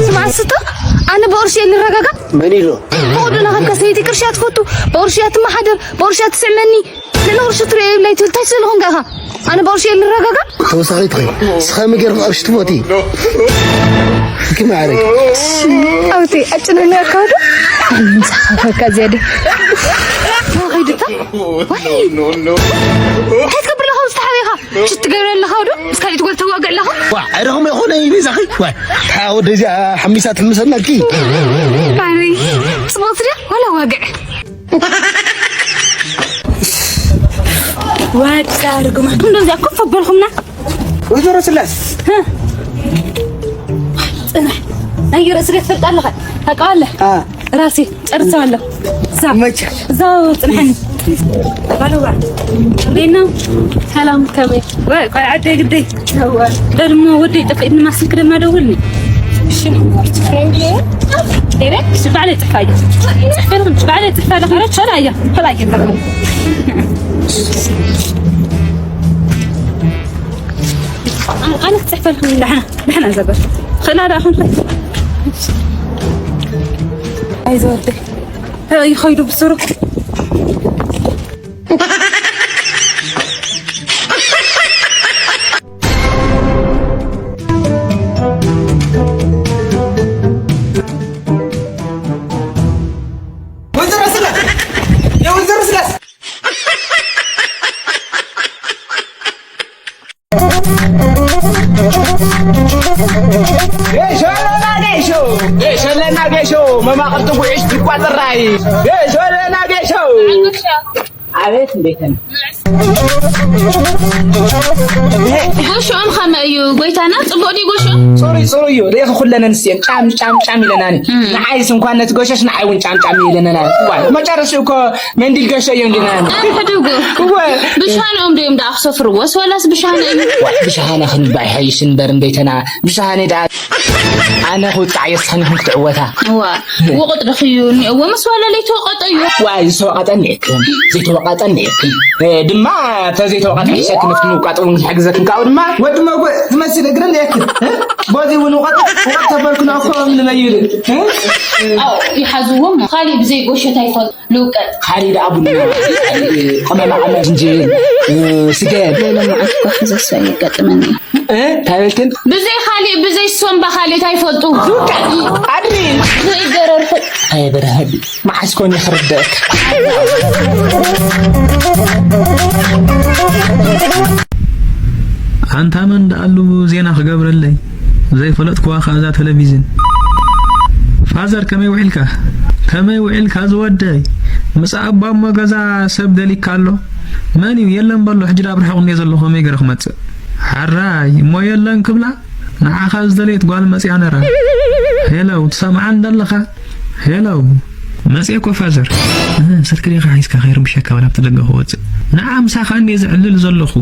ስማዕ ስቶ፣ ኣነ ብቕርሺ እየ ልረጋጋእ። መን ኢሉ? ብቑዱና ከም ከሰይቲ ቅርሺ እያ ትፈቱ፣ ብቕርሺ እያ ትመሓደር፣ ብቕርሺ እያ ትስዕመኒ። ልዕሊ ቅርሺ ትሪኦ የብላይ ትብል፣ ታይ ስለ ዝኾንካ ኢኻ? ኣነ ብቕርሺ እየ ልረጋጋእ። ተወሳኺት ኸይ፣ ስኻ መገር ብቕርሺ ትፈቲ። እኪ ማዕረግ። ኣውቲ፣ ኣጭነኒ ኣካውዶ። ኣነ ምሳኻ ፈካ ዝያደ። ተኸይድታ? ዋይ። እንታይ ትገብር ኣለኻ? ዝተሓበኻ? ሽት ትገብር ኣለኻ ዶ? ምስ ካልእ ትጎል ተዋግዕ ኣለኻ? ዋ፣ ኣይረኽሞ ይኾነ እዩ ቤዛኺ? ዋ፣ እታ ወደ እዚኣ ሓሚሳ ትሕምሰናኪ። ባሪ፣ ጽቡቕ ስለ ዋላ ዋግዕ። ዋድ ዛርጉማ። እንደዚኣ ኮፍ ኣበልኩምና። ወይዘሮ ስላስ። ህ። ጽናሕ። ናይ ርእስኻ ትፈልጥ ኣለኻ? ታውቃለህ? አ። ራሴ ጨርሰዋለሁ። እዛ። መቼ? እዛ ጽንሐኒ። ባለዋ። እንዴት ነው? ሰላም ከመይ? ወይ፣ ቆይ፣ ዓደይ ግደይ። እወ። ደሞ ወደይ ጠፊእኒ፣ ማስልክ ደማ ደውልኒ። እሺ፣ ነው። እንዴ? እሺ፣ ባዕለይ ጽፋ እየ። ጽፈርኩም፣ ባዕለይ ጽፋ ለኸረ፣ ቸላ እያ። ቸላ እያ። ኣነ ክጽሕፈልኩም፣ ደሕና፣ ደሕና ዘበር። ኸላ ደኣ ኹን። ኣይዞ ወደይ። ይኸይዱ ብስሩ። ወይዘሮ ስላስ! የወይዘሮ ስላስ! ጌሾ ለና ጌሾ! ጌሾ ለና ጌሾ! መማቕርቲ ጉዕሽ ድቋ ጥራይ! ጌሾ ለና ጌሾ! ኣቤት፣ እንዴት ነህ? ጎሾኦም ከመይ እዩ ጎይታና? ጽቡቕ ድዩ ጎሾ? ጽሩይ፣ ጽሩይ እዩ። ርኢኺ ኩለን ኣንስትየን ጫም፣ ጫም፣ ጫም ኢለናኒ። እም። ንዓይስ እንኳን ነቲ ጎሸሽ ንዓይ እውን ጫም፣ ጫም ኢለናኒ። ዋይ፣ መጨረሽኡ እኮ መንዲል ገሾ እዮም ኢለናኒ። ኣይ፣ ሕዱጉ። እወ። ብሻሃንኦም ዶ እዮም ደኣ ክሰፍርዎስ ወላስ ብሻሃነ እዩ? ዋይ፣ ብሻሃነ ክንባይ ሓይሽ እምበር እንዴተና። ብሻሃነ ደኣ ኣነ ክውጻዕ እየ፣ ስኽን ኢኹም ክትዕወታ። እዋ፣ ወቕጥ ድኽዩ እኒኦዎ፣ ምስ ዋላ ለይተወቐጠ እዩ። ዋይ፣ ዝተወቐጠ እኒኤክን፣ ዘይተወቐጠ እኒኤክን። እ፣ ድማ፣ ተዘይተወቐጠ ሒሸክን፣ ኣብቲ ምውቃጥ እውን ዝሕግዘክን ካብኡ ድማ። ወዲ መጎ ዝመስል እግሪ እኒኤክን፣ እ? በዚ እውን ውቐጥ፣ ውቐጥ ተበልኩና እኮ እምኒ መይል፣ እ? ኣዎ፣ ይሓዝዎ እሞ፣ ካሊእ ብዘይ ጎሸት ኣይፈልጥ። ልውቀጥ። ካሊድ ኣቡና፣ ቀመማ ቀመም፣ ዝንጅብል፣ እ፣ ስገም። ገለ መዓት እኳ ክዘሳ የጋጥመኒ። እ፣ እንታይ በልክን? ብዘይ ካሊእ፣ ብዘይ ሶምባ ካሊእ እንታይ ይፈልጡ? ልውቀጥ፣ ኣድሪ። ዘይገረርሑ። ኣይ በረሃዲ፣ መዓስ ኮን ይኽርደክ? ኣንታ መን ደኣሉ ዜና ክገብረለይ? ዘይፈለጥኩዋ ከኣ እዛ ቴሌቪዝን። ፋዘር፣ ከመይ ውዒልካ? ከመይ ውዒልካ ዝወደይ? ምስ ኣባ እሞ ገዛ ሰብ ደሊካ ኣሎ? መን እዩ? የለን በሎ፣ ሕጂ ዳብ ርሑቕ እንድየ ዘለኹ፣ ከመይ ገይረ ክመጽእ? ሓራይ፣ እሞ የለን ክብላ? ንዓኻ ዝደለየት ጓል መጽያ ነራ። ሄለው፣ ትሰምዓኒ ደለኻ? ሄሎ፣ መጽየ እኮ ፋዘር። እህ፣ ስልኪ ዲኻ ሒዝካ ከይርብሸካ ዋላ ኣብቲ ደገ ክወጽእ። ንዓ ምሳኻ እንድየ ዝዕልል ዘለኹ።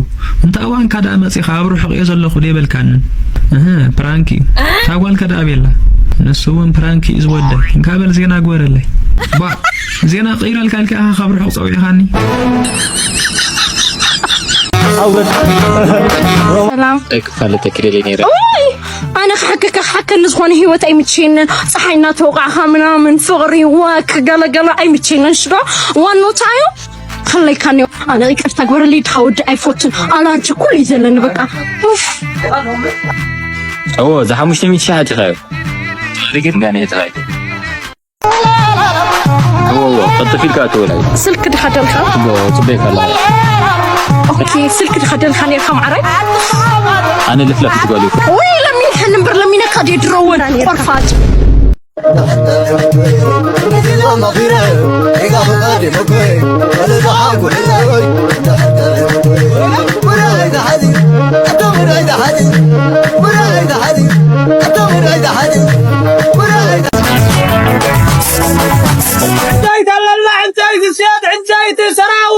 እንተ እዋንካ ደኣ መጺኻ ኣብ ርሑቕ እየ ዘለኹ ደይበልካንን። እህ፣ ፕራንክ እዩ። እታ ጓልከ ደኣ ቤላ? ንሱ እውን ፕራንክ እዩ ዝወደይ። እንካ በል ዜና ግበረለይ። ባ፣ ዜና ቀይረልካ ኢልካ ኢኻ ካብ ርሑቕ ጸዊዕኻኒ። ሰላም። ክፋለጠኪ ደልየ ነይረ። ኦይ! ኣነ ክሓከካ ክሓከኒ ዝኾነ ህይወት ኣይምችየንን። ፀሓይ እናተወቃዕካ ምናምን ፍቕሪ ወክ ገለገለ ኣይምችየንን ሽዶ ዋኖታዮ ከለይካኒ። ኣነ ይቅርታ ግበረለይ፣ ድኻ ወዲ ኣይፎትን። ኣነ ኣንቺ ኩሉ እዩ ዘለኒ በቃ። ኡፍ። እዎ፣ እዛ ሓሙሽተ ሚእቲ ሺሕ ኣቲኻዮ። ትኽሪ ግን ጋኔ ትኻዮ። እዎ፣ እዎ፣ ቅልጥፍ ኢልካ እትውላይ። ስልክ ድኻ ደልካ? እዎ፣ ጽበይ ከለኻ። ኦኬ፣ ስልክ ድኻ ደልካ ነርካ ማዕረይ? ኣነ ልፍለፍ ትጓሉ። ወይ ለሚንሕን እምበር ለሚነካ ድየ ድሮ እውን ቆርፋጭ። ዕንጨይቲ ኣለና፣ ዕንጨይቲ፣ ሴት ዕንጨይቲ፣ ሰራው፣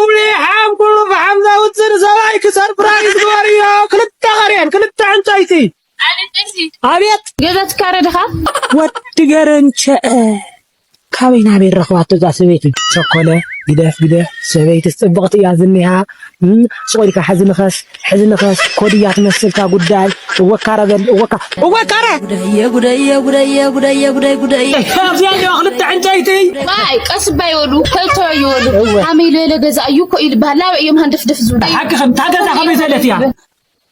ሓም፣ ኩሉ ብሓም ዘውፅእ ንሰብኣይኪ ሰርፕራይዝ ግበርዮ። ክልተ ቀርየን፣ ክልተ ዕንጨይቲ። ኣቤት። ገዛ ትካረ ድኻ? ወዲ ገረንቸአ። ካበይ ናበይ ረኽባቶ እዛ ሰበይቲ? ቸኮለ፣ ግደፍ ግደፍ፣ ሰበይቲ ጽብቕቲ እያ ዝኒሃ። እም፣ ሱቕ ኢልካ ሕዚ ንኸስ፣ ሕዚ ንኸስ፣ ኮድያ ትመስልካ ጉዳይ። እወካረ በል፣ እወካ፣ እወካረ! ጉደየ ጉደየ ጉደየ ጉደየ ጉደየ ጉደየ። ካብዚኣ እንዲዋ ክልተ ዕንጨይቲ። ዋይ፣ ቀስ እባ ይበሉ፣ ከልቶ ይበሉ። እወ። ሃመይ ለለ ገዛ እዩ እኮ ይበሃል። ላበ እዮም ሃንደፍደፍ ዝብሉ። ሓቅኽን፣ እታ ገዛ ከመይ ዘለት እያ?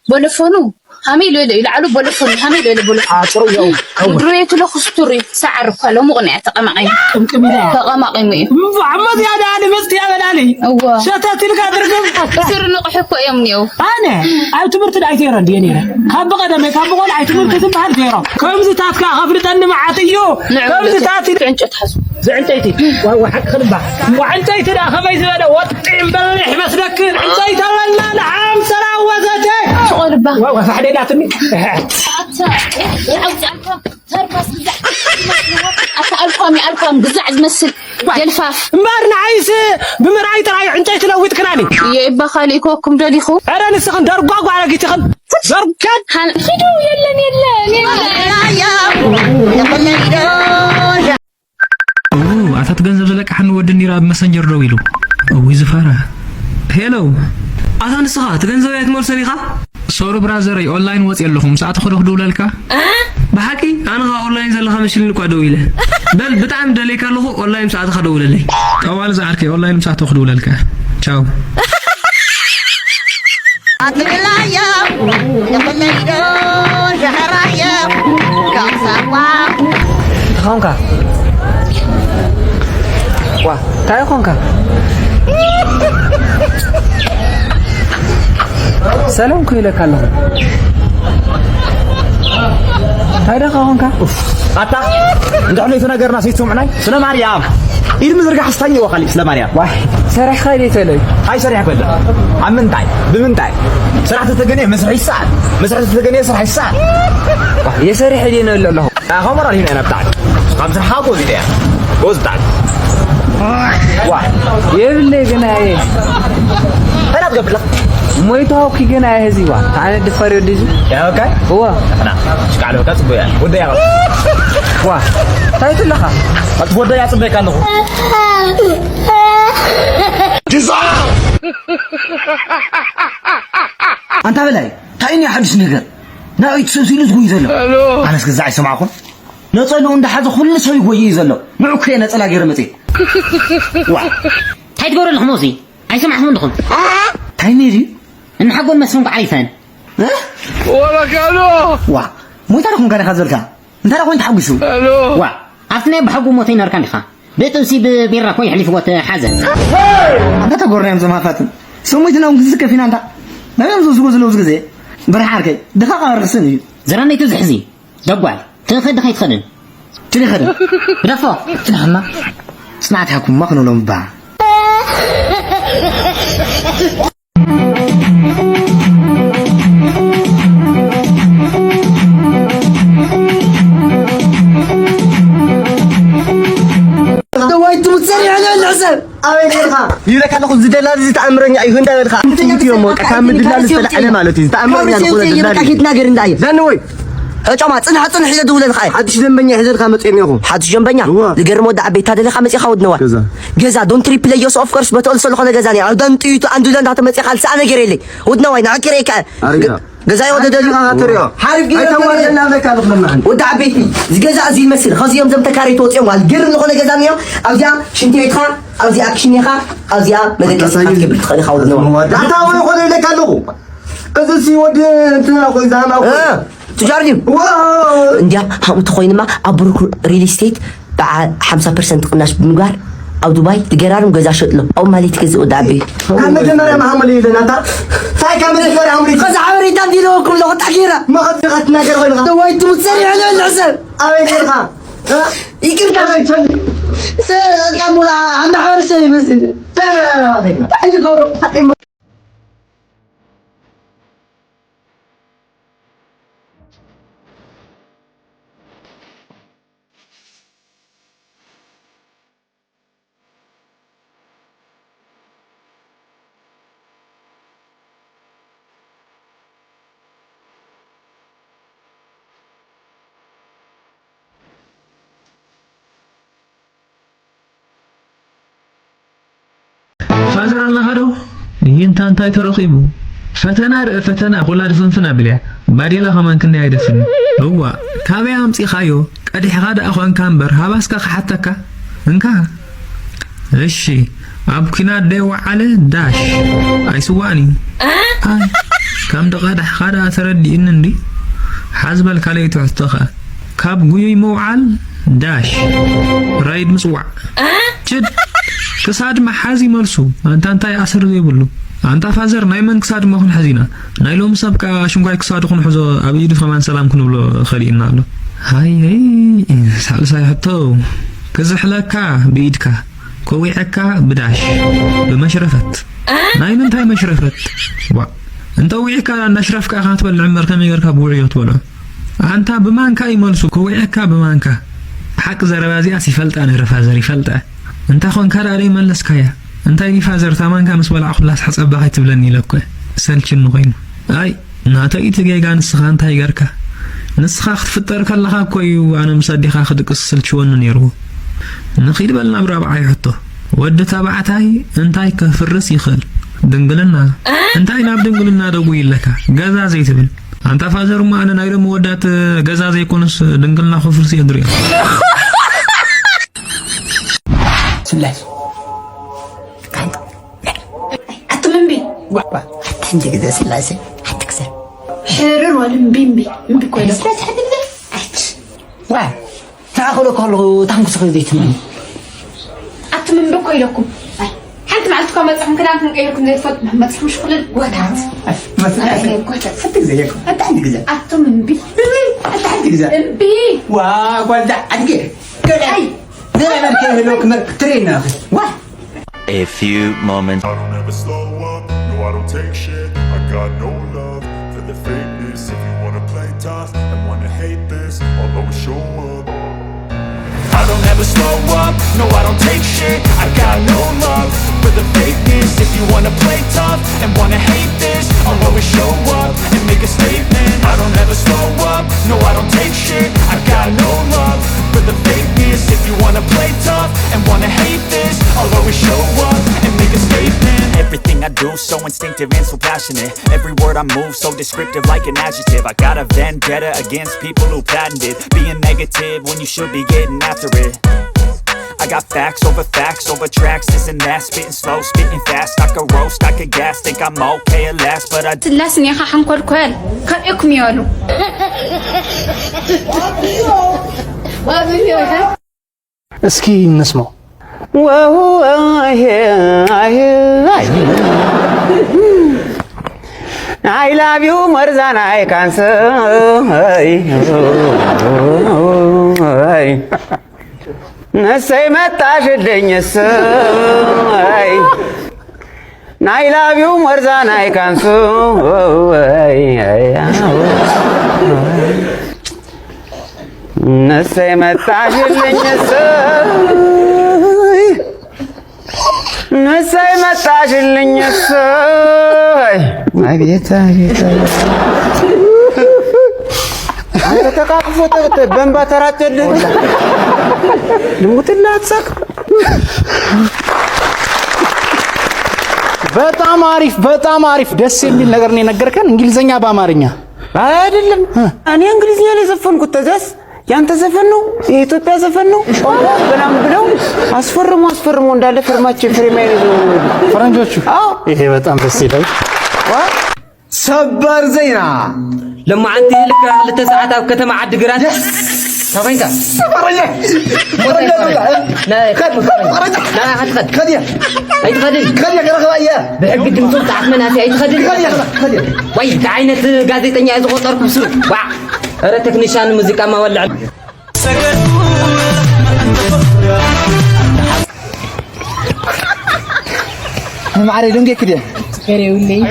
ቦለፎኑ ሃመይ ኢሉ ኢሉ ይልዓሉ፣ ቦለፎኑ ሃመይ ኢሉ ኢሉ ቦለፎኑ። ኣጽሩ ያው፣ ኣው። ምድሩ የትሎ ክስቱሪ ሰዓር እኳ ሎሙቕ ናይ ተቐማቒሙ። ቅምቅም ኢላ። ተቐማቒሙ እዩ። እምባ፣ እሞ ዝያዳ ኣነ መጽቲ ኣበላኒ። እዎ። ሸተት ኢልካ ትርግም። ስር ንቕሑ እኮ እዮም እኒአው። ኣነ ኣብ ትምህርቲ ዳይ ዜሮ እንድየ ነይረ። ካብ ብቐደመ፣ ካብ ብቖልዓይ ትምህርቲ ዝበሃል ዜሮ። ከምዚ ታትካ ከፍልጠኒ መዓት እዩ። ንዑ ከምዚ ታት ኢሉ ዕንጨት ሓዙ። ዝዕንጨይቲ። ዋ፣ ዋ፣ ሓቂ ክልባ። ዋ፣ ዕንጨይቲ ደኣ ከመይ ዝበለ ወጢ እምበልሕ መስለክን። ዕንጨይቲ ኣለና፣ ንዓም ሰላም ወዘተ። ስቕ ልባ። ዋ፣ ዋ፣ ፋሕ ደላትኒ። ኣታ፣ ኣውጽኣልካ፣ ተርባስ ግዛዕ። ኣታ ኣልኳሚ፣ ኣልኳም ግዛዕ ዝመስል ጀልፋፍ። እምበር ንዓይስ ብምርኣይ ጥራይ ዕንጨይቲ ለዊጥክናኒ። የእባ ካልእ ይኮኩም ደሊኹ። ኧረ ንስኽን ደርጓጓ ኣረጊት ኢኽን። ደርጓ። ሃን-፣ ሂዱ፣ የለን፣ የለን፣ የለን። ኦ፣ ኣታ እቲ ገንዘብ ዝለቅሓኒ ወዲ እንዲራ ኣብ መሰንጀር ደው ኢሉ። እውይ ዝፈራ። ሄሎ። ኣታ ንስኻ እቲ ገንዘብ ኣይትመልሶን ኢኻ? ሶሪ ብራዘረይ፣ ኦንላይን ወፂ ኣለኹ። ምስ ኣተኹ ዶ ክድውለልካ? እ? ብሓቂ? ኣነ ኸዓ ኦንላይን ዘለኻ መሲሉኒ እኳ ደው ኢለ። በል፣ ብጣዕሚ ደለይካ ኣለኹ፣ ኦንላይን ምስ ኣተኻ ደውለለይ። ጠዋሊ ዝዓርከይ፣ ኦንላይን ምስ ኣተኹ ክድውለልካ። ቻው። ኣትብላዮ፣ የብለይዶ፣ ሸኸራዮ፣ ካሳዋ። እንታይ ኾንካ? ዋ፣ እንታይ ኾንካ? ሰላም እኮ ኢለካ ኣለኹ። እንታይ ደኻ ኾንካ? ኣታ፣ እንድሕር ዘይተነገርና ዘይትሰምዑናይ? ስለ ማርያም! ኢድ ምዝርጋሕ ስታኝ ወኻሊ፣ ስለ ማርያም። ዋይ፣ ሰሪሕኻ ኢለ ተለይ። ኣይ ሰሪሕ በለ። ኣብ ምንታይ? ብምንታይ? ስራሕ ተተገነ መስርሕ ይሰኣል። መስርሕ ተተገነ ስራሕ ይሰኣል። የሰሪሕ ኢለ ነለ ኣለኹ። ኣኸመራ ሊና ኢና ብጣዕሚ። ካብ ስራሕኻ ጎዝ ኢያ። ጎዝ ብጣዕሚ። ዋ። የብለይ ግን ኣየ። እንታይ ትገብር ኣለኻ? ሞይቱ ሃውኪ ግን ኣየ ህዝቢ ዋ። ኣነ ድፈር ወዲ እዚ። ያ፣ ኦኬ። እዋ። ና፣ ሽቃሎ፣ ከጽቦ ያ። ወደ ያ። ዋ። እንታይ ትለኻ? ኣቲ ወደ ያ ጽበይ ካለኹ። ኣንታ በላይ፣ እንታይ እዩ ሓድሽ ነገር? ናበይ ትሰብሲሉ ዝጉይ ዘሎ? ኣነስ ክዛዕ ኣይሰማዕኩን። ነጸልኡ እንዳሓዘ ኩሉ ሰብ ይጎይ እዩ ዘሎ። ንዑ ክየ ነጸላ ገይረ መጽየ። ዋ። እንታይ ትገብሩ ኣለኹም ኣብዚ? ኣይሰማዕኹም እንድኹም? እንታይ ነይሩ? እንሓጎን መስፍን ዓሪፈን። እ? ወረጋሎ! ዋ፣ ሞይታ ዲኹም ገና ካብ ዘልካ? እንታይ ደኣ ኮይኑ ተሓጒሱ? ሄሎ! ዋ፣ ኣብቲ ናይ ኣቦሓጎ ሞት ኣይነበርካን ዲኻ? ብጥብሲ ብቢራ እኮ የሕሊፍዎ እቲ ሓዘን። ኣንታ ተጎርናዮም እዞም ሃፋትም። ሰሙይትና እውን ክንስከፍ ኢና ኣንታ። ናበይ እዮም ዝወስድዎ ዘለዉ እዚ ግዜ? ብርሃ ዓርከይ፣ ድኻ ኸኣ ርኽስን እዩ። ዝራመይ ትብዝሕ እዚ ደጓል። ትኽድ ዲኻ ኣይትኸድን? ትሪ ኸደ። ግደፎ። ጽናሕማ። ጽናዕት ሃኩማ ክንብሎም እባ። እዋይ ትሙት ሰሪሕ ልዕሊ ሕሰብ። ኣበይ ነርካ? ይብለካ ኣለኹ፣ እዚ ደላሊ እዚ ተኣምረኛ እዩ፣ ህንዳ ይበልካ። እንታይ ትሙት እዮም፣ በቃ፣ ካብ ምድላል ዝተላዕለ ማለት እዩ። ተኣምረኛ ካብ ዝኾነ ርእሲ ደላሊ። ይብለካ፣ ሂድ ናገር እንዳ እዩ። ዳኒ ወይ? እ፣ ጮማ፣ ጽንሕ፣ ጽንሕ ኢለ ድውለልካ እየ። ሓድሽ ደንበኛ ሒዘልካ መጽኤ እኒኹ። ሓድሽ ደንበኛ? እወ። ዝገርም ወዲ ዓበይታ ደሊኻ መጺኻ ወድነዋይ። ገዛ። ገዛ፣ ዶንት ሪፕለይ ዮስ ኦፍ ኮርስ፣ በተወል ዝኾነ ገዛ እኒኣ። ኣብ ዳንጥዩ፣ ኣንዱ ዳንዳ ተመጺኻ፣ ልስኣ ነገር የለይ። ወድነዋይ፣ ንዓቂ ርእይካ። ኣረጋ። ገዛ ይወደደሉ። ኣረጋ ትሪኦ። ሓሪፍ ገይረ ኣይተዋርደና ትሪኦ። ብለካ ኣለኹ ለማዓን። ወዲ ዓበይቲ፣ እዚ ገዛ እዚ ይመስል። ኸዚ እዮም ዘም ተካረይቲ ወፂኦም፣ ዋል ግርም ዝኾነ ገዛ እኒኦ። ኣብዚኣ ሽንቲ ቤትኻ፣ ኣብዚኣ ክሽኔኻ፣ ኣብዚኣ መደቀስኻ ኣሳዩ። ክትገብር ትኽእል ኢኻ ወድነዋይ። መዋዳ። ኣታ ወይ ኾነ ኢለካ ኣለኹ። እዚ ሲ ወዲ እንትና ኾይ ዛማ ኾይ። እ፣ ቱጃር ድዩ? ዋው! እንዲያ፣ ሃምኡ ተኾይንማ ኣብ ብሩክ ሪል ስቴት በዓል ሓምሳ ፐርሰንት ቅናሽ ብምግባር ኣብ ዱባይ ዝገራርም ገዛ ሸጥሎም። ኣብኡ ማለት ትገዝእ ወዲ ዓበይ። ካብ መጀመርያ መሃሙል እዩ ዘናታ። ታይ ካብ መጀመርያ መሃሙል እዩ። ከዛ ሓበሬታ እንዲለወኩም ለኹ ጣጊራ። መኸት ዝኸት ነገር ኾይንኻ። ወይ ትሙት ሰሪሕ ልዕሊ ሕሰብ። ኣበይ ነርኻ? እ? ይቅርታ። ኣበይ ቸል? ስ-፣ ኣሙላ፣ ኣንዳ ሓበረሰብ ይመስል። ታይ ዝገብሩ? ኣዘር ኣለኻ ዶ? ይንታ እንታይ ተረኺቡ? ፈተና ርእ ፈተና ኩላ ድፍንፍን ኣቢልያ። ባዴላ ከማን ክንደይ ኣይደፍን። እዋ፣ ካበይ ኣምጺኻዮ? ቀዲሕኻ ደኣ ኾንካ እምበር ሃባስካ ክሓተካ። እንካ። እሺ፣ ኣብ ኲናት ደይ ወዓለ ዳሽ። ኣይስዋእኒ። ኣይ፣ ከም ደቐዳሕኻ ደኣ ተረዲእኒ እንዲ። ሓዝ በል ካልኣይቲ ሕቶኻ። ካብ ጉዩይ ምውዓል ዳሽ። ራይድ ምጽዋዕ። ችድ። ክሳድ መሓዝ ይመልሱ። ኣንታ እንታይ ኣሰር ዘይብሉ። ኣንታ ፋዘር ናይ መን ክሳድ እሞ ክንሕዝ ኢና? ናይ ሎሚ ሰብ ከኣ ሽንኳይ ክሳዱ ክንሕዞ ኣብ ኢዱ ከማን ሰላም ክንብሎ ኸሊእና ኣሎ። ሃይ፣ ሃይ፣ ሳልሳይ ሕቶ። ክዝሕለካ ብኢድካ፣ ከዊዐካ ብዳሽ፣ ብመሽረፈት። ናይ ምንታይ መሽረፈት? ዋ፣ እንተ ዊዕካ እንዳሽረፍካ ኢኻ ክትበልዕ እምበር ከመይ ጌርካ ብውዕዮ ክትበልዖ? ኣንታ ብማንካ ይመልሱ፣ ከዊዐካ ብማንካ። ሓቂ ዘረባ እዚኣስ ይፈልጣ ነይረ ፋዘር፣ ይፈልጣ። እንታይ ኾንካ ደኣ ዘይመለስካያ? እንታይ ድዩ ፋዘር፣ እታ ማንካ ምስ በላዕኩላስ ሕጸባ ከይትብለኒ ኢለ እኮ። ሰልችኒ ኮይኑ። ኣይ፣ ናተይ እቲ ጌጋ ንስኻ እንታይ ገርካ? ንስኻ ክትፍጠር ከለኻ እኮ እዩ ኣነ ምስ ኣዴኻ ክድቅስ ዝሰልችወኒ ነይርዎ። ንኺድ በል ናብ ራብዓይ ሕቶ። ወዲ ተባዕታይ እንታይ ከፍርስ ይኽእል? ድንግልና። እንታይ ናብ ድንግልና ደጉ ይለካ? ገዛ ዘይትብል። ኣንታ ፋዘር እሞ ኣነ ናይ ሎሚ ወዳት ገዛ ዘይኮኑስ ድንግልና ክፍርስ እየ ዝሪኦ። ስላሴ። ኣቱም እምቢ። ዋ፣ ዋ፣ ሓንቲ ግዜ ስላሴ፣ ሓንቲ ግዜ። ሕርር ወል እምቢ፣ እምቢ፣ እምቢ እኮ ኢለ። ስላሴ ሓንቲ ግዜ። ኣች። ዋ፣ ተኣኽሎ ከለኹ ታንኩስ ኸ ዘይትመኒ። ኣቱም እምቢ እኮ ኢለኩም። ኣይ፣ ሓንቲ መዓልቲ እኳ መጻኹም ክዳንኩም ቀይርኩም ዘይትፈልጡ መጻኹም ሽኩልል ጎታት። ኣይ፣ መስ-፣ ኣይ፣ ኣይ፣ ጎታት። ሓንቲ ግዜ እኮ። ሓንቲ፣ ሓንቲ ግዜ። ኣቱም እምቢ። እምቢ፣ ሓንቲ፣ ሓንቲ ግዜ። እምቢ። ዋ፣ ጓል ዳ ዓድጌ። ገለ። ኣይ። ገለ መልክ የህልወክ መ-፣ ትሬና። ዋ። A few moments. I don't ever slow up, no, I don't take shit. I got no love for the fakeness. If you wanna play tough and wanna hate this, I'll always show up. I don't ever slow up, no, I don't take shit. I got no love for the fakeness. If you wanna play tough and wanna hate this, I'll always show up and make a statement. I don't ever slow up, no, I don't take shit. I got no love for the fakeness. If you wanna play tough and wanna hate this, I'll always show up and make a statement. Everything I do so instinctive and so passionate. Every word I move so descriptive like an adjective. I got a vendetta against people who patented being negative when you should be getting after it. I got facts over facts over tracks, this and that. Spitting slow, spitting fast. I could roast, I could gas. Think I'm okay at last, but I ስላስ ኔኻ ሓንኮልኮል ከርእኩም ይበሉ። እስኪ እንስማው። I love you more than I can say. ንሰይ መጣሽልኝ እሰይ። I love you more than I can say. ንሰይ መጣሽልኝ እሰይ። ንሰይ መጣሽልኝ እሰይ። አቤት፣ አቤት፣ አቤት። አንተ ተቃቅፎ ተ-፣ ተ-፣ በእንባ ተራጨልህ። ልሙጥላ አትሳቅ። በጣም አሪፍ፣ በጣም አሪፍ፣ ደስ የሚል ነገር ነው የነገርከን። እንግሊዘኛ በአማርኛ አይደለም። እ። እኔ እንግሊዝኛ ነው የዘፈንኩት። ተዛስ ያንተ ዘፈን ነው፣ የኢትዮጵያ ዘፈን ነው ምናምን ብለው አስፈርሞ አስፈርሞ እንዳለ ፊርማቸው፣ ፊርማዬን ይዘው ነው የሄዱት። ፈረንጆቹ። አዎ። ይሄ በጣም ደስ ይላል። ዋ። ሰበር ዜና። ለማዓንቲ ልክራ ክልተ ሰዓት ኣብ ከተማ ዓዲግራት። የስ። እንታይ ኮይንካ? ሰበረኛ። ወረኛ፣ ወረኛ። ናይ ከድ፣ ከድ፣ ወረኛ። ናይ ከድ፣ ከድ። ከድ እየ። ኣይትኸድን። ከድ እየ፣ ከረኸባ እየ። ብሕጊ ድምፁ ብጣዕሚ መናሲ ኣይትኸድን። ከድ እየ፣ ከድ እየ። ወይ፣ እንታይ ዓይነት ጋዜጠኛ እየ ዝቆፀርኩ ብሱ? ዋዕ። ኧረ ቴክኒሻን ሙዚቃ ማወልዕ። ማዕረ ደንጌ ክደ። ገሬውለይ።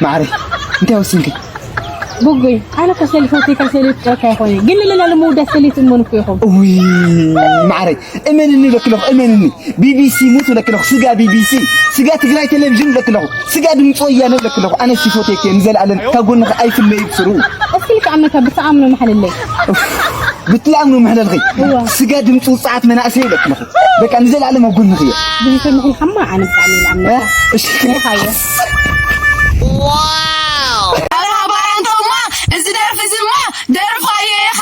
ማዕረ፣ እንታይ ወሲንኪ? ጉጉይ፣ ኣነ እኮ ሰሊት ወሲንካ ሰሊት ጨካ ይኾነ። ግን ለላ ለመውዳት ሰሊት እመን እኮ ይኾን። ውይ፣ ማዕረ፣ እመንኒ ለክለኹ፣ እመንኒ። ቢቢሲ ሙት ለክለኹ፣ ስጋ ቢቢሲ፣ ስጋ ትግራይ ቴሌቪዥን ለክለኹ፣ ስጋ ድምፂ ወያነ ለክለኹ። ኣነ ሲፎቴክ ንዘለኣለም ካብ ጎንኺ ኣይፍለይ ብስሩ። እስኪ ልክዓመታ ብተኣምኖ መሓለለይ። ኡፍ። ብትላም ነው ምሕለልኺ። ስጋ ድምፂ ውፅዓት መናእሰይ ይለቅልኹ። በቃ ንዘለዓለም ኣብ ጎንኺ እየ። ብዝሰምኹም ሓማ ኣነ ብጣዕሚ እየ ዝኣምነካ። እሺ። ኢኻ እየ። ኧረ ባራንቶማ፣ እዚ ደርፊ ዝማ ደርፋ እየ ኢኻ።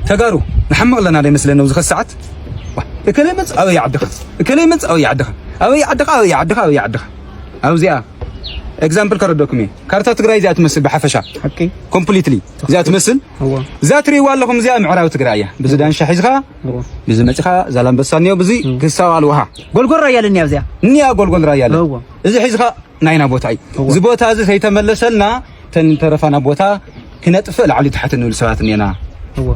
ተጋሩ ንሓምቕ ኣለና ዶ ይመስለኒ ኣብዚ ኸዚ ሰዓት? ዋ፣ እከለ መጽ ኣበይ ዓድኻ? እከለ መጽ ኣበይ ዓድኻ? ኣበይ ዓድኻ? ኣበይ ዓድኻ? ኣበይ ዓድኻ? ኣብዚኣ ኤግዛምፕል ከረደኩም እየ። ካርታ ትግራይ እዚኣ ትመስል ብሓፈሻ። ኦኬ። ኮምፕሊትሊ እዚኣ ትመስል። እዋ። እዛ ትርእይዋ ኣለኹም እዚኣ ምዕራብ ትግራይ እያ። ብዚ ዳንሻ ሒዝኻ፣ እዋ። ብዚ መጺኻ ዛላምበሳ እኒኦ፣ ብዚ እም። ክሳብ ኣልዋሃ። ጎልጎል ራያ ኣለኒ ኣብዚኣ። እኒኣ ጎልጎል ራያ ኣለ። እዋ። እዚ ሒዝኻ ናይና ቦታ እዩ። እዋ። እዚ ቦታ እዚ ከይተመለሰልና ተን ተረፋና ቦታ ክነጥፍእ ላዕሊ ታሕቲ ንብል ሰባት እኒና። እዋ።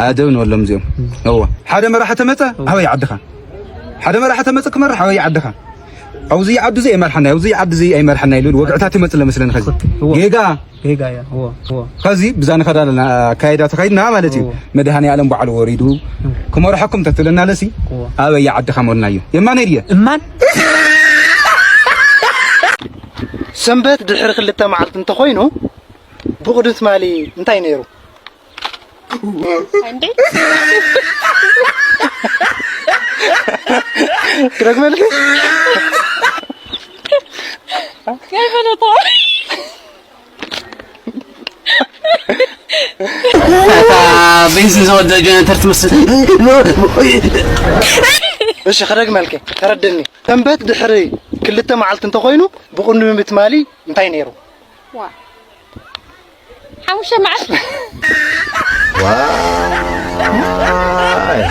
ኣደብ ንበሎም እዚኦም። እም። እዋ። ሓደ መራሒ ተመጸ፣ እዋ። ኣበይ ዓድኻ? ሓደ መራሒ ተመጸ ክመርሕ ኣበይ ዓድኻ? ኣብዚ ዓዲ እዚ ኣይመርሓና፣ ኣብዚ ዓዲ እዚ ኣይመርሓና ኢሉ ወግዕታት ይመጽእ ለመስለኒ ኸዚ። እዋ። ጌጋ። ጌጋ እያ። እዋ፣ እዋ። ኸዚ ብዛ ንኸዳ ኣለና ኣካይዳ ተኸይድና ማለት እዩ። እዋ። መድሃኔ ኣለም በዓሉ ወሪዱ እም። ክመርሐኩም ተትብለና ለሲ እዋ። ኣበይ ዓድኻ መልናዮ። የማነይ ድየ? እማን። ሰንበት ድሕሪ ክልተ መዓልቲ እንተኾይኑ ብቕዱስ ማሊ እንታይ ነይሩ? እንዴ? ክደግመልኪ? ከይፈለጦ። እታ ቤንዚን ዝወደአ ጀነሬተር ትመስል። እሺ፣ ክደግመልኪ፣ ተረድኒ። ሰንበት ድሕሪ ክልተ መዓልቲ እንተኾይኑ ብቕዱስ ማሊ እንታይ ነይሩ? ዋ። ሓሙሽተ መዓልቲ። ዋይ።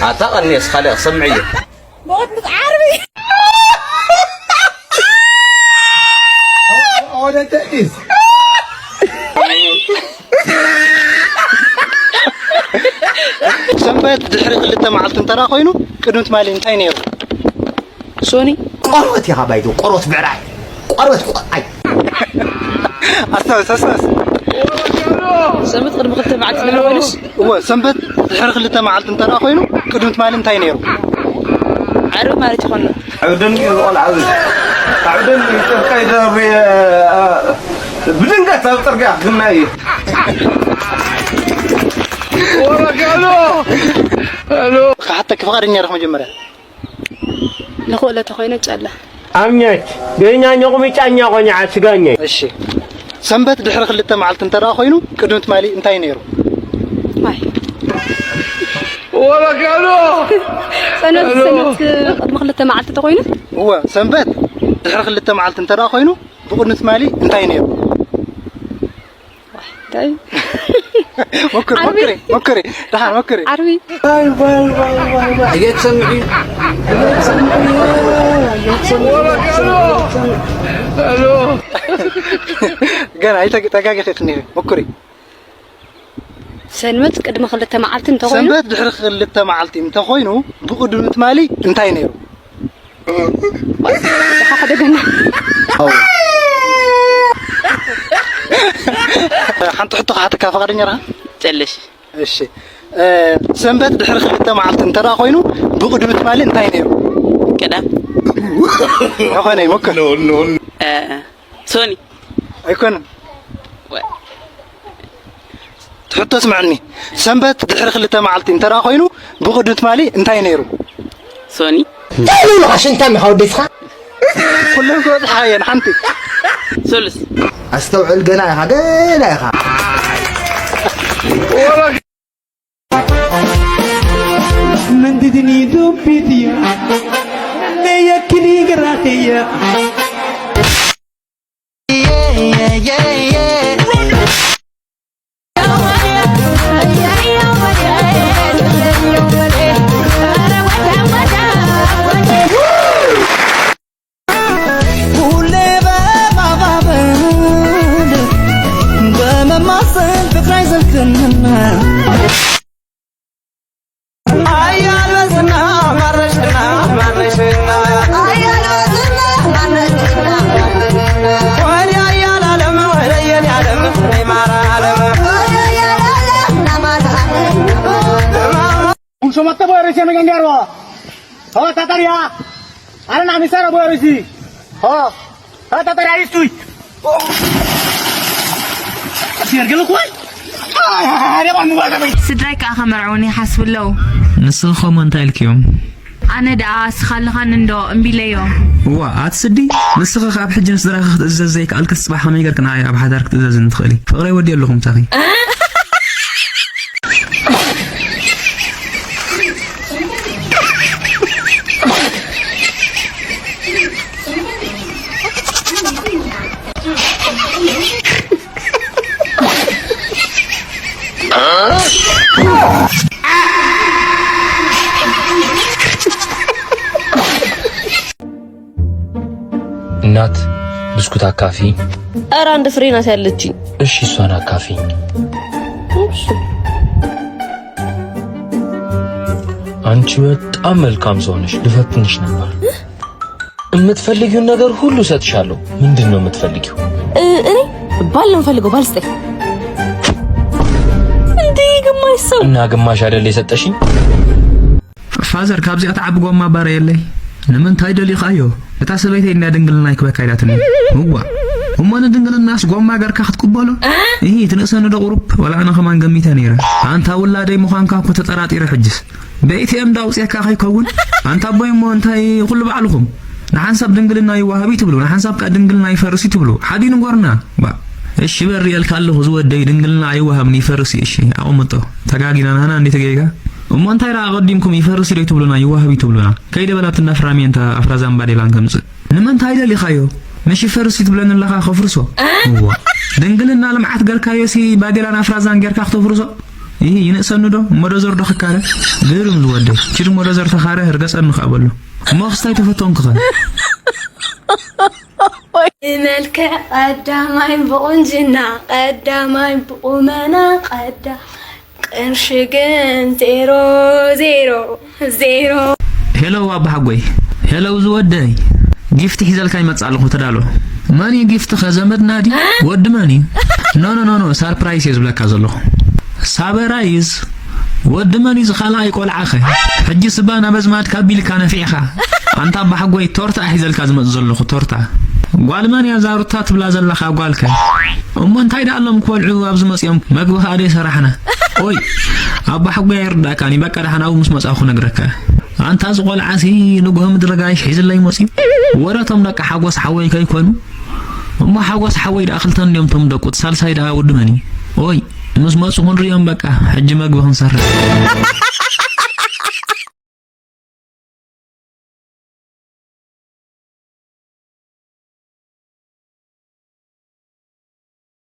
ኣታ ቀንየስ፣ ካልእ ክሰምዕ እየ። ብቕድሚት ዓርቢ። ሰንበት ድሕሪ ክልተ መዓልቲ እንተራ ኮይኑ ቅድሚ ትማሊ እንታይ ነይሩ? ሶኒ። ቆርበት ኢኻ ባይዶ፣ ቆርበት ብዕራይ። ቆርበት ቆርኣይ። ኣስታውስ፣ ኣስታውስ። ሰንበት ቅድሚ ክልተ መዓልቲ ነይሩ ወይንስ? እወ፣ ሰንበት ድሕሪ ክልተ መዓልቲ እንተ ደኣ ኮይኑ፣ ቅድሚ ትማሊ እንታይ ነይሩ? ዓርቢ ማለት ይኾን። ዓብደን እዩ ቆልዓ እዚ። ዓብደን እዩ ጥርቀይ ደርቢ፣ እ፣ ብድንገት ኣብ ጽርግያ ክግናይ እዩ። ወረጋሎ! ሄሎ! ክሓተኪ ፍቓደኛ ዲኺ መጀመርያ? ንኽእሎ ተኾይነ ጨለ። ኣምኘት፣ ገኛ ኘቑሚ ጫኛ ቆኛ ዓስጋኘ። እሺ። ሰንበት ድሕሪ ክልተ መዓልቲ እንተ ደኣ ኮይኑ፣ ቅድሚ ትማሊ እንታይ ነይሩ? ማይ። ወረጋሎ! ሰንበት፣ ሄሎ! ሰንበት ቅድሚ ክልተ መዓልቲ ተኾይኑ? እወ፣ ሰንበት ድሕሪ ክልተ መዓልቲ እንተ ደኣ ኮይኑ፣ ብቕድሚ ትማሊ እንታይ ነይሩ? እንታይ? ሞክሪ፣ ዓርቢ። ሞክሪ፣ ሞክሪ። ደሓን ሞክሪ። ዓርቢ። ዋይ፣ ዋይ፣ ዋይ፣ ዋይ፣ ዋይ። ኣየትሰምዒ? ኣየትሰምዒ? ኣየትሰምዒ? ገና ኣይተግ-፣ ተጋጊኺ ትኒኺ። ሞክሪ። ሰንበት ቅድሚ ክልተ መዓልቲ እንተኾይኑ? ሰንበት ድሕሪ ክልተ መዓልቲ እንተኾይኑ፣ ብቕድሚ ትማሊ እንታይ ነይሩ? ሓደ ገና። ሓንቲ ሕቶ ክሓተካ ፍቓደኛ ዲኻ? ጨለሽ። እሺ። እ፣ ሰንበት ድሕሪ ክልተ መዓልቲ እንተ ደኣ ኮይኑ፣ ብቕድሚ ትማሊ እንታይ ነይሩ? ቀዳም። ኣይኮነይ፣ ሞክር። እ፣ ሶኒ። ኣይኮነን። ወይ። ትሕቶ ስምዐኒ። ሰንበት ድሕሪ ክልተ መዓልቲ እንተ ደኣ ኮይኑ፣ ብቕድሚ ትማሊ እንታይ ነይሩ? ሶኒ። እንታይ ኢሉ ኢኻ ሽንታም ኢኻ ወደስኻ? ኩለን ክበጽሓ እየን ሓንቲ። ሶሉስ። ኣስተውዕል፣ ገና ኢኻ፣ ገና ኢኻ። መንትትኒ ዱቢትያ ነየክሊ ግራትያ። Siamo che andiamo? Oh, Tataria! Allora, mi sarà pure così! Oh! Oh, Tataria, io stui! Siamo che lo qua? Ah, andiamo al muro! ስድራይ ከኣ ከመርዕውኒ ይሓስቡ ኣለዉ። ንስኺ ኸሞ እንታይ ኢልክዮም? ኣነ ደኣ እስኻ ኣለኻኒ እንዶ እምቢ ኢለዮ። እዋ፣ ኣቲ ስዲ፣ ንስኺ ካብ ሕጂ ንስድራኺ ክትእዘዝ ዘይከኣልክስ፣ ጽባሕ ከመይ ጌርኪ ንዓይ ኣብ ሓዳር ክትእዘዝኒ ትኽእሊ? ፍቕረይ ወዲኤ ኣለኹ ምሳኺ። እናት፣ ብስኩት ኣካፊ። ኧረ አንድ ፍሬ ናት ያለችኝ። እሺ፣ እሷን አካፊኝ። እሺ። አንቺ በጣም መልካም ሰው ነሽ። ልፈትንሽ ነበር። የምትፈልጊውን ነገር ሁሉ እሰጥሻለሁ። ምንድን ነው የምትፈልጊው? እ፣ እኔ ባል ነው የምፈልገው። ባል ስጠኝ። እንዴ፣ ግማሽ ሰው። እና ግማሽ አይደል የሰጠሽኝ? ፋዘር፣ ካብዚኣ ትዓቢ ጎማ ባረ የለይ። ንምንታይ ደሊኻዮ? እታ ሰበይተይ እንድያ ድንግልናይ ክበካ ኢላትኒ። እዋ። እሞ ንድንግልናስ ጎማ ገርካ ክትቅበሎ? እሂ፣ ትንእሰኒ ዶ ቁሩብ? ወላ ኣነ ከማን ገሚተ ነይረ። ኣንታ ውላደይ ምዃንካ እኮ ተጠራጢረ ሕጅስ። ብኤ ቲ ኤም ዶ ኣውፅኤካ ከይከውን? ኣንታ ኣቦይ እሞ እንታይ ኩሉ ባዕልኹም? ንሓንሳብ ድንግልና ይዋሃብ እዩ ትብሉ፣ ንሓንሳብ ከኣ ድንግልና ይፈርስ እዩ ትብሉ። ሓዲ ንጎርና። ባ-፣ እሺ በሪ እልካ ኣለኹ ዝወደይ፣ ድንግልና ኣይዋሃብን ይፈርስ እዩ። እሺ ኣቐምጦ። ተጋጊና ናህና እንዴ ተገይጋ? እሞ እንታይ ደኣ ኣቐዲምኩም ይፈርስ እዩ ዶ ትብሉና፣ ይዋሃብ እዩ ትብሉና? ከይደ በላ ትናፍራሚ እንታ ኣፍራዛን ባዴላን ከምጽእ። ንምንታይ ደሊኻዮ? ምሽ ይፈርስ እዩ ትብለኒ ኣለኻ ከፍርሶ? እዋ። ድንግልና ልምዓት ገርካዮ ሲ ባዴላን ኣፍራዛን ገርካ ክተፍርሶ? ይህ ይንእሰኒ ዶ? እሞ ዶዘር ዶ ክካረ? ግርም ዝወደይ። ኪድ እሞ ዶዘር ተኻረ ህርገጸኒ ከኣ በሎ። እሞ ክስታይ ተፈተንኩኸ? ብመልክዕ ቀዳማይ፣ ብቁንጅና ቀዳማይ፣ ብቁመና ቀዳ-፣ ቅርሺ ግን ዜሮ፣ ዜሮ፣ ዜሮ። ሄሎ ኣባሓጎይ። ሄሎ ዝወደይ። ጊፍት ሒዘልካ ይመጽእ ኣለኹ፣ ተዳሎ። መን እዩ ጊፍትኸ? ዘመድና ድዩ? ወዲ መን እዩ? ኖ፣ ኖ፣ ኖ፣ ኖ፣ ሳርፕራይዝ እየ ዝብለካ ዘለኹ። ሳበራይዝ? ወዲ መን እዩ እዚ ካልኣይ ቆልዓኸ? ሕጂ ስባ ናብ ኣዝማድካ ኣቢልካ ነፊዕኻ። ኣንታ ኣባሓጎይ፣ ቶርታ ሒዘልካ ዝመጽእ ዘለኹ፣ ቶርታ። ጓል መን እያ እዛ ሩታ ትብላ ዘለኻ ጓልከ? እሞ እንታይ ደኣ ኣሎም ክበልዑ ኣብዚ መጺኦም? መግቢ ከኣ ደይሰራሕና። ኦይ፣ ኣባሓጎይ ኣይርዳእካን እዩ። በቃ ደሓን ኣብኡ ምስ መጻኹ ነግረካ። ኣንታ እዚ ቆልዓሲ ንግሆ ምድሪ ጋይሽ ሒዝለይ መጺኡ። ወረቶም ደቂ ሓጎስ ሓወይ ከይኮኑ። እሞ ሓጎስ ሓወይ ደኣ ክልተ እንድዮም ቶም ደቁ፣ እቲ ሳልሳይ ደኣ ወዲ መን እዩ? ኦይ፣ ምስ መጹ ክንርእዮም በቃ፣ ሕጂ መግቢ ክንሰርሕ።